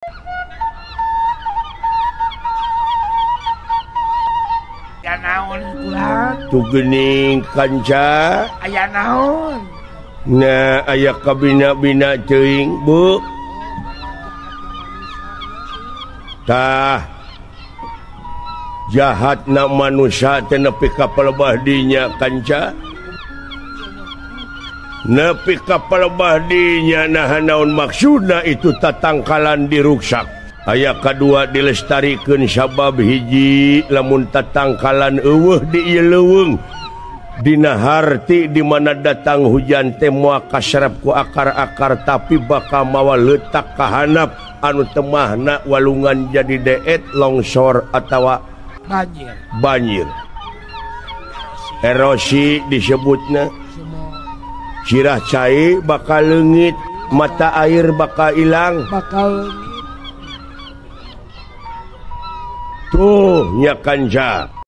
Aya naon pulang? Tuh geuning kanca. Aya naon? Nah, aya kabina-bina teuing, Bu. Tah. Jahatna manusia teh nepi ka palebah dinya kanca. Nepi ka palebah dinya nah naon maksudna itu tatangkalan diruksak. Aya kadua dilestarikeun sabab hiji lamun tatangkalan eueuh di ieu leuweung dina harti di mana datang hujan teh moal kaserep ku akar-akar tapi bakal mawa leutak ka handap anu temahna walungan jadi deet longsor atawa banjir. Banjir. Erosi disebutna. Sirah cai bakal leungit, mata air bakal ilang. Bakal tuh nya kanca.